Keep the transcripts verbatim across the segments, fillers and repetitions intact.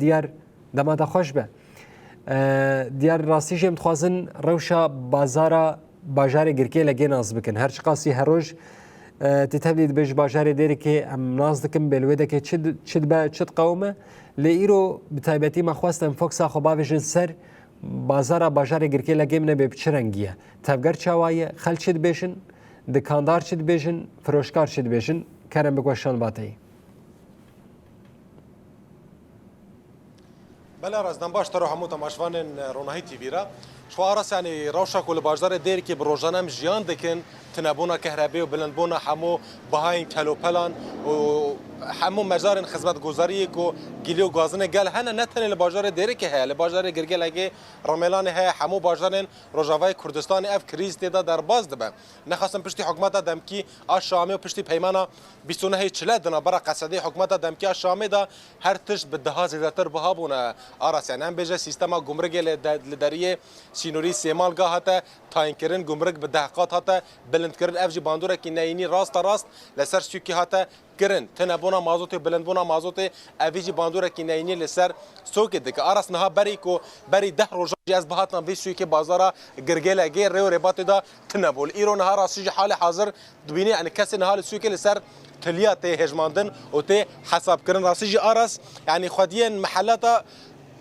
Diyar, dema te xweş be. E, Diyar, rastî jî em dixwazin rewşa bazara bajarê Girkê Legê nas bikin. Her çiqasî her roj, e, tu tevlî dibêj bajarê Dêrikê em nas dikin, bê li wê dekê çi di-, çi dibe, çi diqewime. Lê îro bi taybetî me xwest em foksa xwe bavêjin ser bazara bajarê Girkê Legê, min e bê bi çi rengî ye? Tevger çawa ye? Xelk çi dibêjin? Dikandar çi dibêjin? Firoşkar çi dibêjin? Kerem bik weşan bateyî. Belê, Aras, dem baş te re hemû temaşvanên Ronahî T V re. Ji xwe Aras, yanî rewşa ku li bajarê Dêrikê bi rojan em jiyan dikin, tinebûna kehrebê û bilindbûna hemû bihayên kelopelan û hemû mejarên xizmetguzariyê ku gilî û gazinê gel hene, ne tenê li bajarê Dêrikê heye, li bajarê Girgê Legê, Remêlanê heye, hemû bajarên Rojavayê Kurdistanê ev krîz tê de derbas dibe. Nexasim piştî hikûmeta demkî a Şamê û piştî peymana bîst û nehê Çile di navbera Qesedê hikûmeta demkî a Şamê de her tişt bi daha zêdetir biha bûne. Aras, yanî em bêje sîstema gumrikê li de-, li deriyê sînorî Sêmalga hate tayînkirin, gumrik bi deh qat hate bilindkirin. Ev jî bandorek neyînî raste rast li ser sûkê hate kirin. Tinebûna mazotê, bilindbûna mazotê, evî jî bandorek neyînî li ser sûkê dike. Aras, niha berî ku berî deh rojan jî ez bihatina vê sûkê bazara Girgê Legê rê û rêbatê de tune bû. Îro niha rastî jî halê hazir dibînî, yanî kesê niha li sûkê li ser tiliya tê hejmandin û tê hesabkirin. Rastî jî Aras, yanî xwediyên mihela te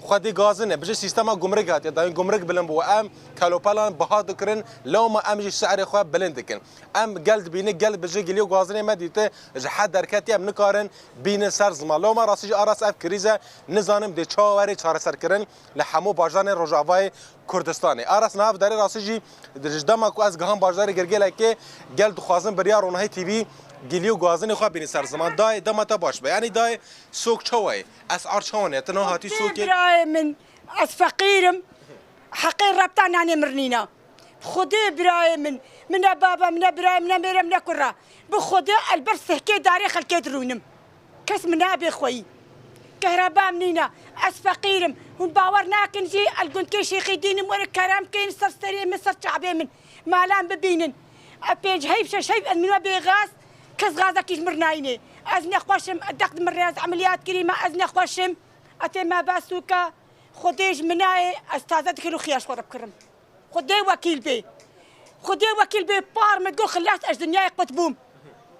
xwedî gazin e, bi ji sîstema gumrikê hatiye dayîn, gumrik bilind bû. Em kelopelan biha dikirin, lewma em jî si'rê xwe bilind dikin. Em gel dibînin, gel bi ji gilî û gazinê me dîte ji hed derketiye, em nikarin bînin ser ziman. Lewma rastî jî Aras, ev krîze nizanim dê çawa were çareserkirin li hemû bajarên Rojavayê Kurdistanê. Aras, niha derê rastî jî ji dema ku ez giham bajarê Girgê Legê, gel dixwazim bi riya Ronahî T V gilî û gazinê xwe bînin ser ziman. Dayê, dema te baş be. Yanî dayê, sok çawa ye? Esar çawa ne? Tu niha hatî sokê? Birayê min, ez feqîr im. Heqê Reb te nanê mirnîna. Xwedê birayê min, min ne baba, min ne birayê, min ne mêr e, min ne kur e. Bi Xwedê ez li ber sihkê darê xelkê dirûnim. Kes min nabê xweyî. Kehreba min nîne. Ez feqîr im. Hûn bawer nakin jî, ez li gundkê Şêxîdîn im, werin kerem kin, ser serê min, ser çavê min. Mala min bibînin. Ev pênc heyv, şeş heyv, ez min we bê gaz, kes gazekî ji mir nayînê. Ez nexweş im, deq di min re, ez emeliyat kirî me, ez nexweş im. Etê me be sûke, Xwedê ji min nayê, ez taze dikin û xiya ji xwe re bikirim. Xwedê wekîl bê. Xwedê wekîl bê, par min got xilas, ez ji dinyayê qut bûm.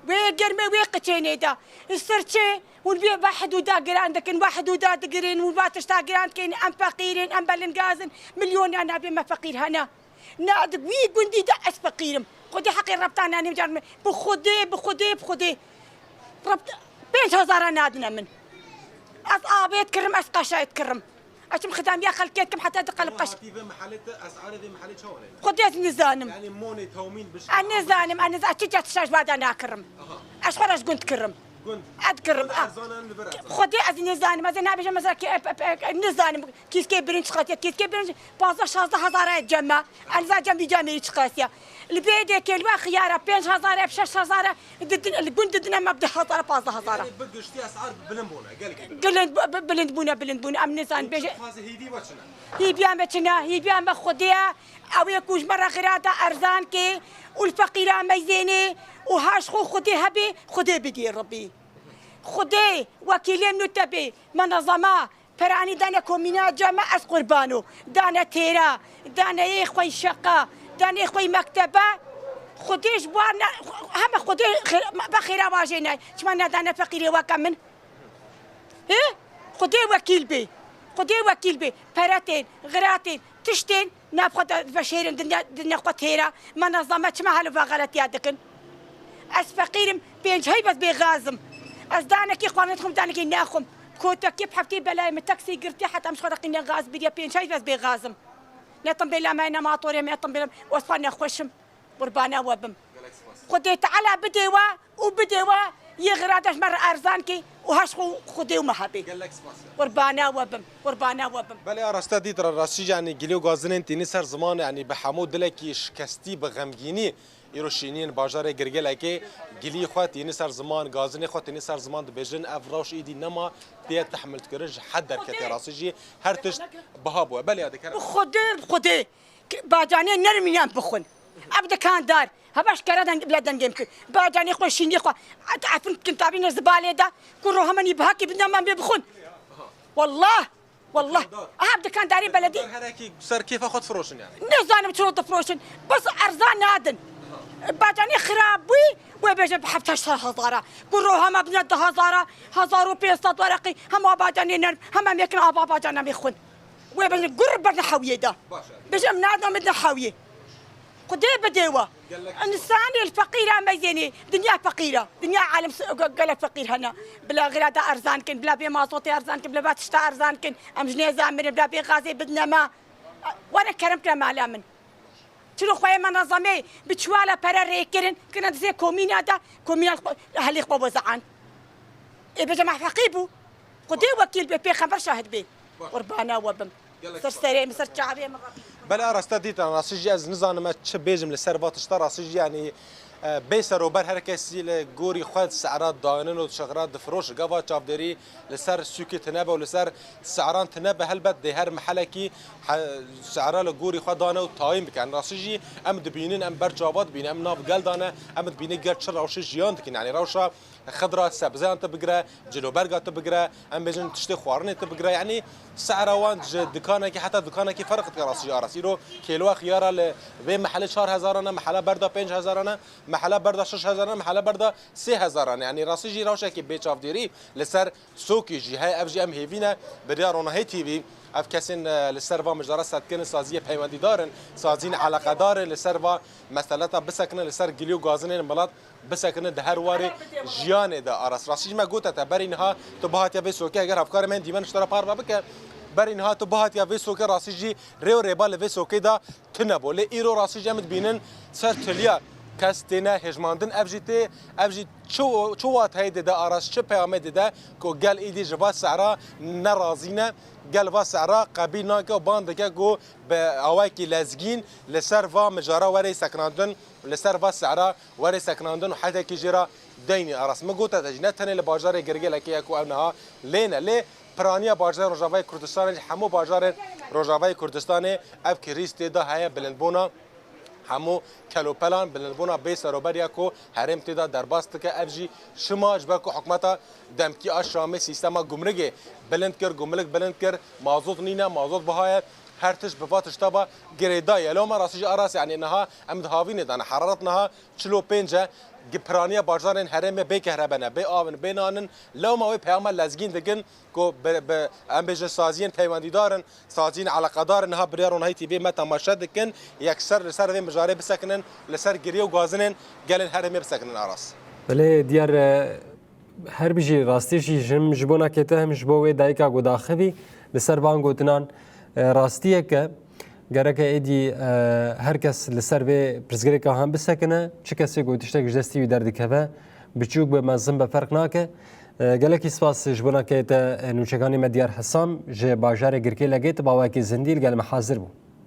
Wê germê wê qiçênê de. Li ser çi? Hûn bê ve hidûda giran dikin, ve hidûda digirin, hûn ve tişta giran dikin, em feqîr in, em belingaz in, milyonan nabê me feqîr hene. Ne di wî gundî de ez feqîr im. Xwedê heqê Reb te nanê min, car min. Bi Xwedê, bi Xwedê, bi Xwedê. Reb pênc hezara nadine min. Ez avêt kirim, ez qaşayet kirim. Ez çim xidamiya xelkê dikim, heta diqelib qaş. Hatî vê mehelê te, esarê vê mehelê çawa ne? Xwedê ez nizanim. Yanî monê tewmîn biş. Ez nizanim, ez nizanim. Ez çi cat şaş vada nakirim. Aha. Ez xwe re ji gund kirim. Gund. Ez kirim. Xwedê ez zanan li vir ez. Xwedê ez nizanim. Ez nabêjim mesela ki, e, e, e, nizanim. Kîskê birinc qatiye, kîskê birinc pazdeh şazdeh hezara ye cem me. Ez nizanim cem vî cemê çi qas ye. Li bê de kêlwa xiyara pênc hezar e, şeş hezar e, didin, li gund didine me bi du hezar, pazdeh hezar. Yanî bi giştî esar bilind bûne, gelekî bilind. Bilind, bi-, bi-, bilind bûne, bilind bûne. Em nizanin bêje. Hêvî me çi ne? Hêviya me çi ne? Hêviya me Xwedê ye. Ew ê ku ji me re xira da erzan kê û li feqîra meyzênê û haş xwe Xwedê hebê, Xwedê bidî Rebî. Xwedê wekîlê min û te bê, menezema, peranî dane komîna cem me, ez qurbano, dane têra, dane yê xwe şeqa, dane yê xwe mektebe. Xwedê ji wan ne, heme Xwedê xê-, be xêra vajêne. Çima nedane feqîrê weke min? Hê? Xwedê wekîl bê. Xwedê wekîl bê. Peretên, xiratên, tiştên nav xwe de veşêrin dinya, dinya xwe têra. Menezeme çima helo ve xeletiya dikin? Ez feqîr im, pênc heyv ez bê gaz im. Ez danekî xwarin dixwim, danekî naxwim. Kotekî bi heftê belayê min taksî girtiye, heta min ji xwe re qîne gaz biriye, pênc heyv ez bê gaz im. Ne tim bêla me, ne matorê me, ne tim bêla me. Ez xwe nexweş im. Qurbana we bim. Gelek spas. Xwedê Teala bidê we û bidê we yê xirate ji me re erzan kê û haş xwe Xwedê û me hebê. Gelek spas. Qurbana we bim. Qurbana we bim. Belê, a raste dît ra rastî, yanî gilî û gazinên tînî ser ziman, yanî bi hemû dilekî şikestî, bi xemgînî îro şîniyên bajarê Girgelekê gilî xwe tînî ser ziman, gazinê xwe tînî ser ziman dibêjin. Ev rewş îdî nema tê tehmil kirin, ji hed derketiye. Rastî jî her tişt biha bûye. Belê, ya dikere. Bi Xwedê, bi Xwedê. Bacanê nermînan bixwin. Ev dikandar, heva ji kere deng, bila dengê min kir. Bacanê xwe, şînê xwe, efin dikin tavîne zibalê de, ku rohemenî bihakî bidin, em bê bixwin. Wallah, wallah. Dikandar. Aha, dikandarî beledî. Her herekî ser kêfa xwe difiroşin yani. Nizanim çilo difiroşin. Bes erzan nadin. Bacanî xirab bû, wê bêje bi heft hezara. Ku roha me bine du hezara, hezar û pênc sed wereqî, hema bacanî nerm, hema mêkin ava bacana me xwin. Wê bêje gur berne hewiyê de. Baş e. Bêje em nadin me de hewiyê. Xwedê bidê we. Gelek. Însanê li feqîra meyzênê. Dinya feqîra. Dinya alem s-, ge-, gelek feqîr hene. Bila xira da erzan kin, bila vê mazotê erzan kin, bila va tişta erzan kin. Em ji nêzan mirin, bila vê gazê bidine me. Were kerem kire mala min. Çilo xweyê me nezamê bi çiwala pere rê kirin, kine dizê komîna de, komîna xwe, helê xwe wezean. Ê bêje me feqî bû. Xwedê wekîl bê, pêxember şahid bê. Baş. Qurbana we bim. Gelek Ser spas. Serê min, ser çavê min. Belê, Aras, te dît, rastî jî ez nizanim ez çi bêjim li ser va tişta, rastî jî, yanî, e, bê serober her kesî li gorî xwe sehra daynin û şexra difiroş, gava çavdêrî li ser sûkê tine be û li ser sehran tine be, helbet dê her mehelekî he-, sehra li gorî xwe dane û tayîn bike. Rastî jî em dibînin, em ber çava dibînin, em nav gel dane, em dibînin gel çi rewşê jiyan dikin. Yanî rewşa xidra sebzeyan tu bigire, ciloberga tu bigire, em bêjin tiştê xwarinê tu bigire. Yanî sehra wan ji dikanekî heta dikanekî ferq dike rastî jî Aras. Îro kêloya xiyara li vê mehelê çar hezaran e, mehela berda pênc hezaran e, mehela berda şeş hezaran e, mehela berda sê hezaran e. Yanî rastî jî rewşekî bê çavdêrî li ser sokê jî heye, ev jî em hêvî ne. Bi riya Ronahî T V ev kesên, e, li ser va mijara setkirin saziyê peywendîdar in, saziyên eleqedar in, li ser va meseleta bisekinin, li ser gilî û gazinên milet bisekine di her warê jiyanê de Aras. Rastî jî me gote te, berî niha tu bihatiya vê sokê, eger hevkarê me yên dîmen ji te re parve bike, berî niha tu bihatiya vê sokê, rastî jî rê û rêba li vê sokê de tune bû. Lê îro rastî jî em dibînin ser tiliya kes têne hêjmandin. Ev jî tê, ev jî çi, çi wateyê dide Aras, çi peyamê dide ku gel êdî ji va sehra nerazî ne, gel va sehra qebîl nake û ban dike ku bi awayekî lezgîn li ser va mijara were sekinandin, li ser va sehra were sekinandin û hetekî jê re deynî Aras. Min gote te jî, ne tenê li bajarê Girgêlekê ye ku ew niha lê ne. Lê piraniya bajarên Rojavayê Kurdistanê jî, hemû bajarên Rojavayê Kurdistanê ev krîz tê de heye, bilindbûna hemû kelopelan, bilindbûna bê serober ya ku herêm tê de derbas dike. Ev jî şima ji ber ku hikûmeta demkî a Şamê sîstema gumrigê bilind kir, gumrik bilind kir, mazot nîne, mazot biha ye. Her tişt bi va tişta ve girêdayî ye. Lewma rastî jî Aras, yanî niha em di havînê de ne. Heraret niha çil û pênc e. Gi-, piraniya bajarên herêmê bê kehrebe ne, bê av in, bê nan in. Lewma wê peyama lezgîn dikin ku bi, bi, em bêjin saziyên peywendîdar in, saziyên eleqedar in. Niha bi riya Ronahî T V me temaşe dikin. Yekser li ser vê mijarê bisekinin, li ser girê û gazinên gelên herêmê bisekinin Aras. Belê diyar, e, Her bijî, rastî jî jim ji bo nakê te hem ji bo wê dayika ku daxivî li ser van gotinan, e, rastiyek e. Gereke êdî, e, her kes li ser vê pirsgirêka han bisekine, çi kesê ku tiştek ji destî wî derdikeve, biçûk be mezin be ferq nake. E, gelekî spas ji bo nakê te, e, nûçekanî me Diyar Hesam ji bajarê Girkêlekê, tu bi awayekî zindî li gel me hazir bû.